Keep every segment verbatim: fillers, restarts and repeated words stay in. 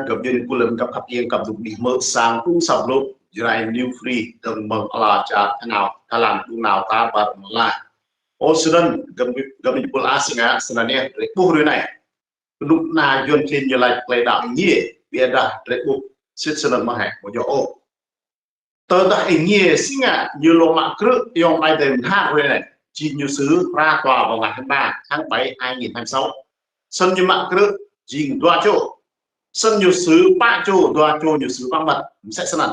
găp jing pulăm găp khăp ieng găp duk dih mơ̆ sang ung sap luk, Jrai New Free, dơ̆ng mơ̆ng ala čar tơnao, Thái Lan, ung nao ta bar mơla. Ơ, snăn, găp, găp jing pul asing ah, snăn yơh, drei ƀuh hrơi anai. Kơnuk kơna Yuăn klin ñu laĭ klei đăo êngiê, ƀiădah drei ƀuh, sĭt snăn mơ̆ hĕ, ƀu djơ̆ ôh. Tơdah êngiê si ngă ñu lŏ mă krư̆ ayŏng amai adơi mơnhar hrơi anai, jing ñu sư̆ hră tòa vào ngày hai mươi ba tháng bảy hai nghìn hai mươi sáu. Snăn ñu mă krư̆ jing dua čô. Snăn ñu sư̆ pă čô, dua čô ñu sư̆ pă măt, msĕ snăn.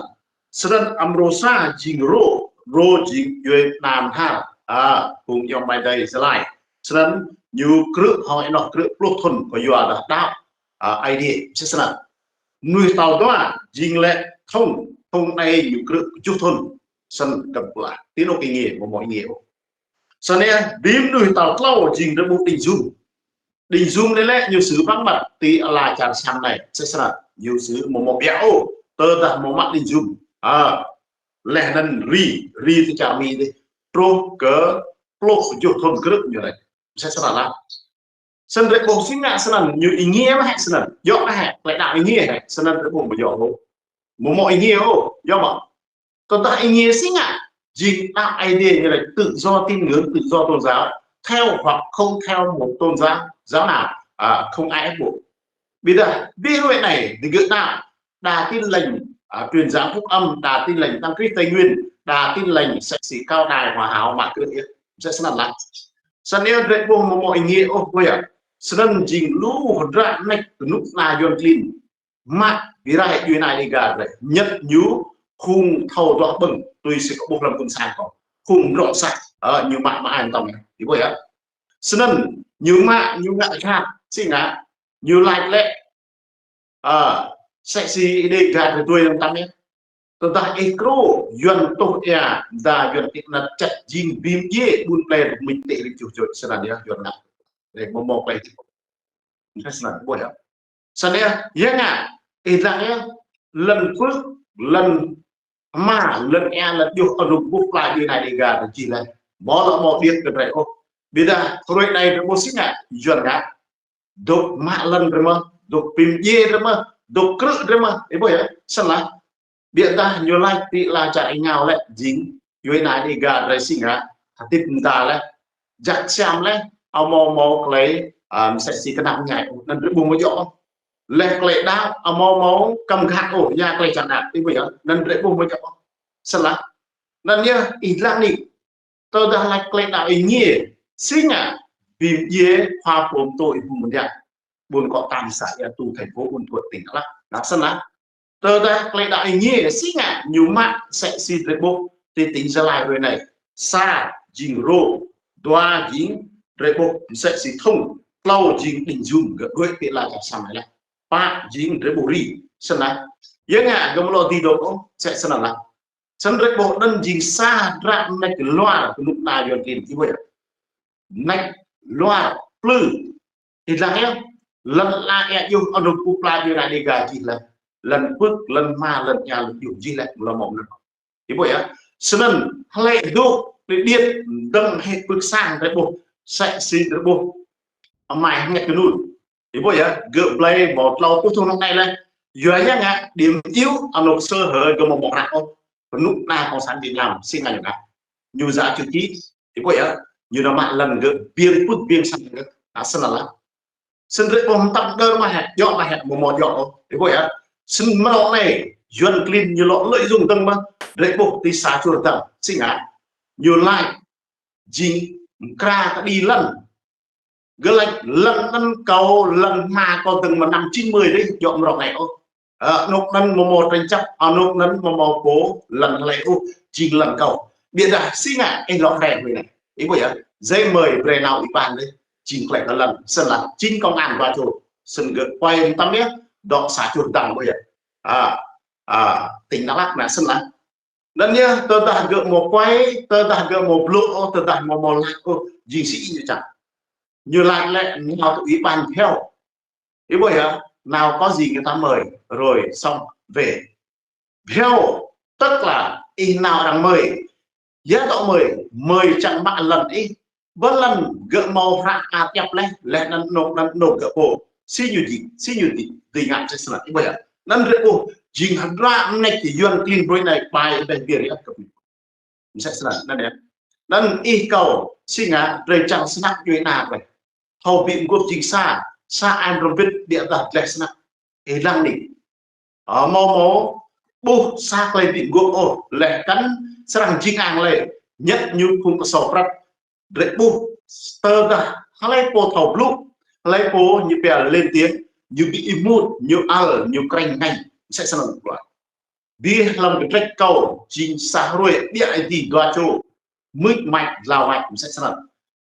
Snăn amrô sa jing Rô, Rô jing djuê ana mơnhar, a, phung ayŏng amai adơi Gia Lai. Snăn ñu krư̆ hŏng ênoh krư̆ pluh thŭn kơ yua dah đăo, a, Aê Diê, msĕ snăn. Mnuih tal dua jing lĕ Thông, Thông anai ñu krư̆ kjuh thŭn, snăn găp pul ah. Ti anôk êngiê, mơ̆ mơ̆ êngiê ôh. Snăn yơh, bi mnuih tal tlâo jing drei ƀuh Đinh Dung. Đinh Dung anai lĕ ñu sư̆ pă măt ti ala čar Siam anai, msĕ snăn, ñu sư̆ mơ̆ mơ̆ ƀiă ôh, tơdah mơ̆ mă Đinh Dung. A, leh anăn ri, ri ti čar Mi dih, truh kơ pluh kjuh thŭn krư̆ ñu lĕ, msĕ snăn lah. Snăn drei ƀuh si ngă snăn, ñu êngiê mơ̆ hĕ snăn, djŏ mơ̆ hĕ, klei đăo êngiê hĕ, snăn drei ƀuh ƀu djơ̆ ôh. Mơ̆ mơ̆ êngiê ôh, djŏ mơ̆. Tơdah êngiê si ngă, jing đăo Aê Diê ñu laĭ tự do tín ngưỡng, tự do tôn giáo, theo hoặc không theo một tôn giáo, giáo nào, à, không ai ép buộc. Ƀiădah, bi hrơi anai, digơ̆ đăo, đa Tin Lành, à, truyền giảng phúc âm, đa Tin Lành Tăng Christ Tây Nguyên, đa Tin Lành msĕ si Cao Đài Hòa Hảo mă krư̆ yơh, msĕ snăn lah. Snăn yơh drei ƀuh mơ̆ mơ̆ êngiê ôh, ƀuh yơh. Snăn jing lu hdră mnêč kơnuk kơna Yuăn klin mă bi rai djuê ana Dêga drei, ñĕt ñu khŏng thâo duah ƀơ̆ng, tui si kâo ƀuh lăm ƀuôn sang kâo. Khŏng mrŏ sah, ơ, ñu mă mă ai mơtam yơh, ih ƀuh yơh. Snăn ñu mă, ñu ngă jhat, si ngă, ñu laĭ lĕ, ơ, msĕ si Dêga drei tui mơtam yơh. Tơdah ih krô, Yuăn tuh ia, mda Yuăn ti anăt čăt jing bi mdjiê ƀun plei rơmĭt tĕ rĭm čuh čuč snăn yơh, Yuăn ngă. Drei mơ̆ mơ̆ klei čuh. Msĕ snăn, ƀuh yơh. Snăn yơh, yơh ngă, ih dlăng yơh, lŏn pưk, lŏn hma, lŏn ia, lŏn djuh, anôk ƀuh pla djuê ana Dêga drei jih leh. Mơ̆ lŏ mơ̆ điêt kơ drei ôh. Ƀiădah, hrơi anai drei ƀuh si ngă, Yuăn ngă. Dôk mă lŏn drei mơ̆, dôk bi mdjiê drei mơ̆, dôk krư̆ drei mơ̆, ih ƀuh yơh, snăn lah. Ƀiădah ñu laĭ ti ala čar êngao lĕ jing, djuê ana Dêga drei si ngă, hơdip mda leh, jak Siam leh, amâo mâo klei, a, msĕ si kơnăp mơñai ôh, anăn drei ƀuh mơ̆ djŏ ôh. Leh klei đăo, amâo mâo kăm ghă ôh, ya klei čang đăo, ih ƀuh yơh, anăn drei ƀuh mơ̆ djŏ ôh. Snăn lah. Anăn yơh, ih dlăng anai, tơdah lač klei đăo êngiê, si ngă, bi mdjiê, khua pô mtô ih ƀuh mơ̆ djŏ. Ƀuôn kŏ tam xã, ia tu thành phố Buôn Thuột tỉnh Đắk Lắk. Nah, snăn lah. Tơdah klei đăo êngiê, si ngă, ñu mă, msĕ si drei ƀuh, ti tỉnh Gia Lai hrơi anai. Sa, jing Rô, dua, jing, drei ƀuh, msĕ si Thông, tlâo, jing Đinh Dung, gơ̆ đuaĭ ti ala čar Siam anai lah. Pă, jing drei ƀuh ri, snăn lah. Yơh ngă, gơ̆ mlâo ti dôk ôh, msĕ snăn lah. Snăn drei ƀuh anăn jing sa hdră mnêč luar kơnuk kơna Yuăn klin, ih ƀuh yơh. Mnêč luar, plư. Ih dlăng yơh, lŏn ala ia djuh anôk ƀuh pla djuê ana Dêga jih leh. Lŏn pưk, lŏn hma, lŏn ia, lŏn djuh jih leh, mlâo mơ̆ mnêč. Ih ƀuh yơh. Snăn hlei dôk, ti điêt, dơ̆ng hĕ pưk sang drei ƀuh, msĕ si drei ƀuh amai hngĕt kơnul. Ih ƀuh yơh, gơ̆ blei mâo tlâo pluh thŭn hŏng anai leh. Yua ya ngă, điểm yếu, anôk sơ hở gơ̆ mơ̆ mâo hră ôh. Kơnuk kơna Cộng sản Việt Nam, si ngă ñu ngă. Ñu djă čư̆ čĭ, ih ƀuh yơh, ñu nao mă lŏn gơ̆, biêng pưk biêng sang gơ̆, a, snăn lah. Snăn drei ƀuh mơtam đơr mơ̆ hĕ, djŏ mơ̆ hĕ, mơ̆ mâo djŏ ôh, ih ƀuh yơh. Snăn mrâo anai, Yuăn klin ñu lŏ lợi dụng dơ̆ng mơ̆, drei ƀuh ti xã Chùa Đăng, si ngă. Ñu laĭ, jing, mkra kơđi lŏn, gơ̆ laĭ lŏn anăn kâo, lŏn hma kâo dơ̆ng mơ̆ năm chín mươi dih, djŏ mrâo anai ôh. Ơ, anôk anăn mơ̆ mâo tranh chấp, anôk anăn mơ̆ mâo pô, lŏn hlei ôh, jing lŏn kâo. Ƀiădah si ngă, ih lŏ rai hrơi anai. Ih ƀuh yơh, giấy mời brei nao ủy ban dih, jing klei kơ lŏn, snăn lah, chính công an ba čô, snăn gơ̆ quay mơtam yơh, dŏ xã Chùa Đăng ƀuh yơh. A, a, tỉnh Đắk Lắk nah snăn lah. Anăn yơh, tơdah gơ̆ mâo quay, tơdah gơ̆ mâo blŭ ôh, tơdah mâo mâo lač ôh, jing si ih ñu čang. Ñu lač lĕ nao tơ ủy ban bhiâo. Ih ƀuh yơh, nao có gì người ta mời, rồi xong về. Bhiâo, tức là ih nao arăng mời. Ya dŏ mời, mời čang mă lŏn ih. Bơ lŏn gơ̆ mâo hră a tiăp leh, leh anăn anôk anăn anôk gơ̆ pô. Si ñu jing, si ñu jing, dưi ngă mơsĕ snăn. Ih ƀuh yơh. Anăn drei ƀuh, jing hơdră mnêč Yuăn klin brơi anei ƀai ƀeh biêr yơh kơ ƀing. Mơsĕ snăn, anăn yơh. Anăn ih kâo, si ngă, drei čang snăk djuê ana drei. Thâo bi mguôp jing sa, sa ai mrâo bĭt, ƀiădah dleh snăk. Ih lăng anei. Ơ, mâo mâo, ƀuh sa klei bi mguôp ôh, leh kăn srăng jing ang lei, ñĕt ñu phung kơsâo prăp, drei ƀuh, tơdah hlei pô thâo blŭ, hlei pô ñu pia lên tiếng, ñu bi êmut, ñu ăl, ñu krĕng ngăn, mơsĕ snăn ƀuh. Bi hlăm kdrêč kâo, jing sa hruê, ƀiă ai di dua čô, mưč mač, dlao mač, mơsĕ snăn.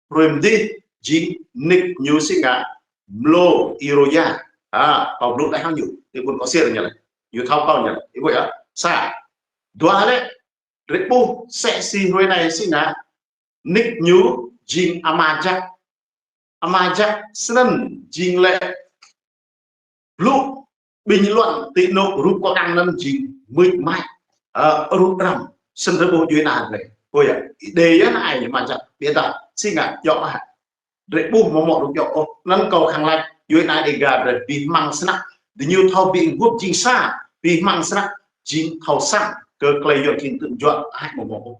Hruê mdih, jing nick ñu si ngă, Mlô Iroya. A, kâo blŭ leh hăng ñu, ti ƀuôn Kosir ñu leh. Ñu thâo kâo ñu leh. Ih ƀuh yơh. Sa. Dua lĕ, drei ƀuh mơsĕ si hruê anei si ngă, nick ñu jing Ama Jăk. Ama Jăk snăn jing lĕ blŭ bình luận ti anôk rup kơdăng anăn jing mưč mač, ơ, rup răm, snăn drei ƀuh djuê ana drei. Ƀuh yơh, ih đei yơh anăn ai ñu Ama Jăk, ƀiădah si ngă djŏ hă. Drei ƀuh mâo mâo dôk djŏ ôh, anăn kâo khăng lač, djuê ana Dega drei bi hmăng snăk, diñu thâo bi mguôp jing sa, bi hmăng snăk, jing thâo săng, kơ klei Yuăn klin tŭ juă, ai mâo mâo ôh.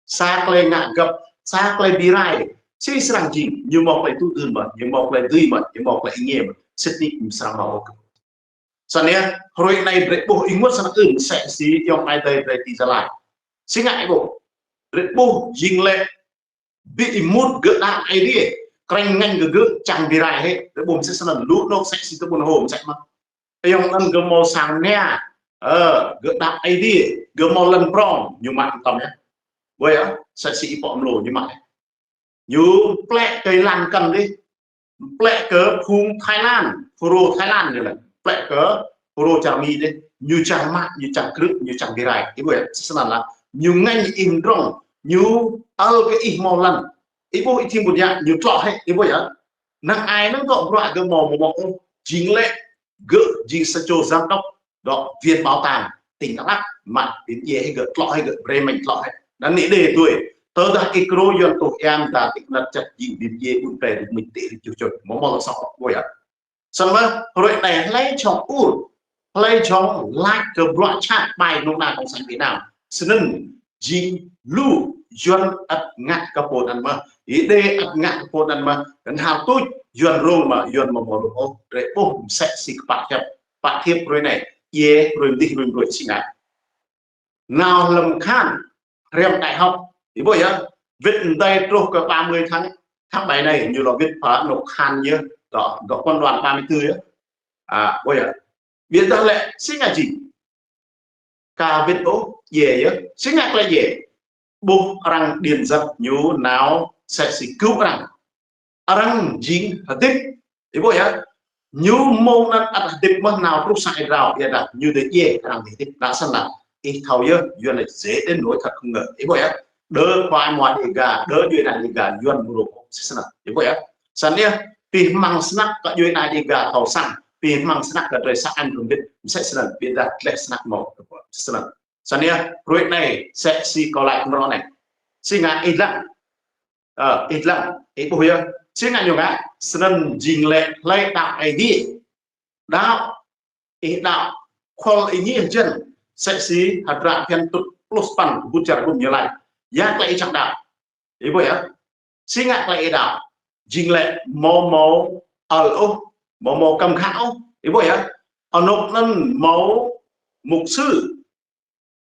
Sa klei ngă găp, sa klei bi rai, si srăng jing, ñu mâo klei tŭ dưn mơh, ñu mâo klei dưi mơh, ñu mâo klei êngiê mơh, sĭt nik msrăng mâo ôh. Snăn yơh, hruê anei drei ƀuh ênguôt snăk ưm, mơsĕ si ayŏng amai adei drei ti Gia Lai. Si ngă ih ƀuh, drei ƀuh jing lĕ bi êmut gơ̆ đăo Aê Diê, krĕng ngăn gơ̆ gơ̆ čang bi rai hĕ, drei ƀuh mơsĕ snăn, lu anôk mơsĕ si ti ƀuôn Hô mơsĕ mơh. Ayŏng anăn gơ̆ mâo sang mnia, ơ, gơ̆ đăo Aê Diê, gơ̆ mâo lăn prŏng, ñu mă tăm yơh. Ƀuh yơh, mơsĕ si Y Pŏk Mlô ñu mă. Ñu plĕ kơ êlan kăn dih, plĕ kơ phung Thái Lan, FULRO Thái Lan ñu lĕ, plĕ kơ FULRO čar Mi dih, ñu čang mă, ñu čang krư̆, ñu čang bi rai. Ih ƀuh yơh, snăn lah, ñu ngăn ih mdrŏng, ñu ăl kơ ih mâo lăn. Ih ƀuh ih thim ƀuôn yă, ñu tlŏ hĕ, ih ƀuh yơh. Năng ai năng dŏ bruă gơ̆ mâo mâo mâo ôh, jing lĕ gơ̆ jing sa čô giám đốc, dŏ viện bảo tàng tỉnh Đắk Lắk, mă bi mdjiê hĕ gơ̆, tlŏ hĕ gơ̆, brei mă tlŏ hĕ. Anăn anei đei tui. Tơdah ih krô Yuăn tuh yang ta ti knăt čăt jing bi mdjiê ƀun pe duk mĭn ti ri čuh čuh. Mâo mâo lŏ sŏ ƀuh yơh. Snăn mơh, hruê anei hlei jhŏng ur, hlei jhŏng lač kơ bruă čăt ƀai knŭk kna cộng sản Việt Nam. Snăn jing lu Yuăn ăt ngă kơ pô anăn mơh. Ih đei ăt ngă kơ pô anăn mơh. Knhal tuč Yuăn rông mơh, Yuăn mâo mâo rông ôh. Drei ƀuh mơsĕ si kpă hiăp, kpă hiăp hruê anei, djiê hruê mdih hruê mbruê si ngă. Nao hlăm khan, hriăm đại học. Ih ƀuh yơh, wĭt mdei truh kơ ba mươi tháng, tháng bảy anei, ñu lŏ wĭt pơ anôk khan yơh, dŏ, dŏ quân đoàn ba mươi tư yơh. A, ƀuh yơh. Ƀiădah lĕ, si ngă jing. Ka wĭt ôh, djiê yơh. Si ngă klei djiê. Ƀuh arăng điện giật ñu nao mơsĕ si kơp arăng. Arăng jing hơdip. Ih ƀuh yơh. Ñu mơ̆ng anăn ăt hơdip mơh nao truh sang ih drao, ƀiădah ñu dê djiê arăng hơdip. Nă snăn lah. Ih thâo yơh, Yuăn lač dễ đến nỗi thật không ngờ. Ih ƀuh yơh. Đơ khua mua Dega, đơ djuê ana Dega, Yuăn mrô msĕ snăn. Ih ƀuh yơh. Snăn yơh, bi hmăng snăk kơ djuê ana Dega thâo săng, bi hmăng snăk kơ drei sa an rơmbit, msĕ snăn, ƀiădah dleh snăk mâo, msĕ snăn. Snăn yơh, hruê anei, msĕ si kâo lač mrâo anei. Si ngă ih lăng, ơ, ih lăng, ih ƀuh yơh. Si ngă ñu ngă, snăn jing lĕ hlei đăo Aê Diê. Đăo, ih đăo, khul ih ñi jăn, msĕ si hơdră phiăn tŭt pluh păn kơ ƀut čar gŭm ñu lač. Ya klei ih čang đăo. Ih ƀuh yơh. Si ngă klei ih đăo. Jing lĕ mâo mâo ăl ôh, mâo mâo kăm khă ôh. Ih ƀuh yơh. Anôk anăn mâo mục sư,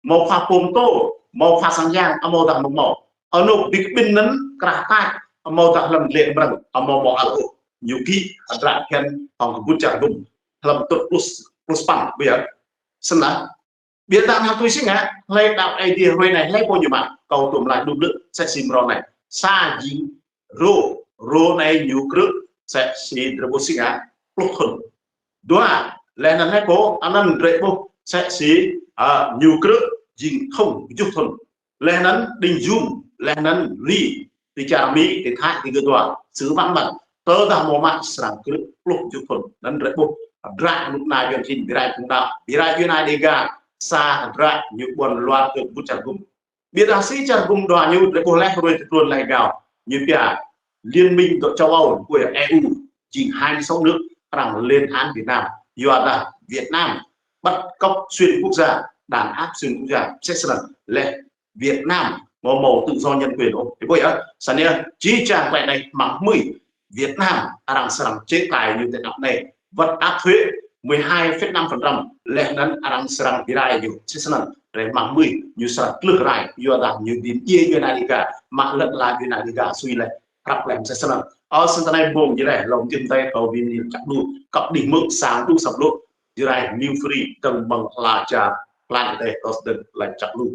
mâo khua pô mtô, mâo khua sang yang, amâodah mâo mâo. Anôk bi kƀĭn anăn krah tač, amâodah hlăm lĕ mrăng, amâo mâo ăl ôh. Ñu gĭ hơdră phiăn hŏng kơ ƀut čar gŭm. Hlăm tŭt pluh, pluh păn, ƀuh yơh. Snăn lah. Ƀiădah nă tui si ngă, hlei đăo Aê Diê hruê anei, hlei pô ñu mă, kâo tuôm lač đŭm lư̆, msĕ si mrâo anei. Sa jing Rô, Rô anei ñu krư̆, msĕ si drei ƀuh si ngă, pluh thŭn. Dua, leh anăn hlei pô, anăn drei ƀuh, msĕ si, a, ñu krư̆, jing Thông, kjuh thŭn. Leh anăn Đinh Jung, leh anăn Ri, ti čar Mi, ti Thái, ti gơ̆ dua, Sử Văn Mận, tơdah mâo mă srăng krư̆ pluh kjuh thŭn. Anăn drei ƀuh, hơdră knŭk kna Yuăn klin bi rai phung đăo, bi rai djuê ana Dega, sa hơdră ñu ƀuăn luar kơ ƀut čar gŭm. Ƀiădah si čar gŭm dua ñu drei ƀuh leh hruê tơtruôn leh gao. Ñu pia Liên minh dŏ châu Âu, ƀuh yơh E U, jing hai mươi sáu nước, arăng lên án Việt Nam. Yua dah Việt Nam bắt cóc xuyên quốc gia, đàn áp xuyên quốc gia, msĕ snăn. Leh Việt Nam hmâo mâo tự do nhân quyền ôh. Ih ƀuh yơh, snăn yơh, či čang klei anai mơ̆ng hmưi Việt Nam arăng srăng chế tài ñu tơ anăp anai, wơ̆t áp thuế mười hai phẩy năm phần trăm, leh anăn arăng srăng bi rai ñu, msĕ snăn. Drei mơ̆ng hmưi ñu srăng tlưh rai, yua dah ñu dim djiê djuai ania Dega, mă lŏn ala djuai ania Dega sui leh, răp leh msĕ snăn. Ơ, snăn tơ anai ƀơ̆ng jih leh, lŏm jih tơ kâo bi mĭn čăk lu, kăp đih mơ̆ng sang lu săp lu, jih rai New Free, dơ̆ng mơ̆ng ala čar, klan tơ kâo sdơ̆ng leh čăk lu.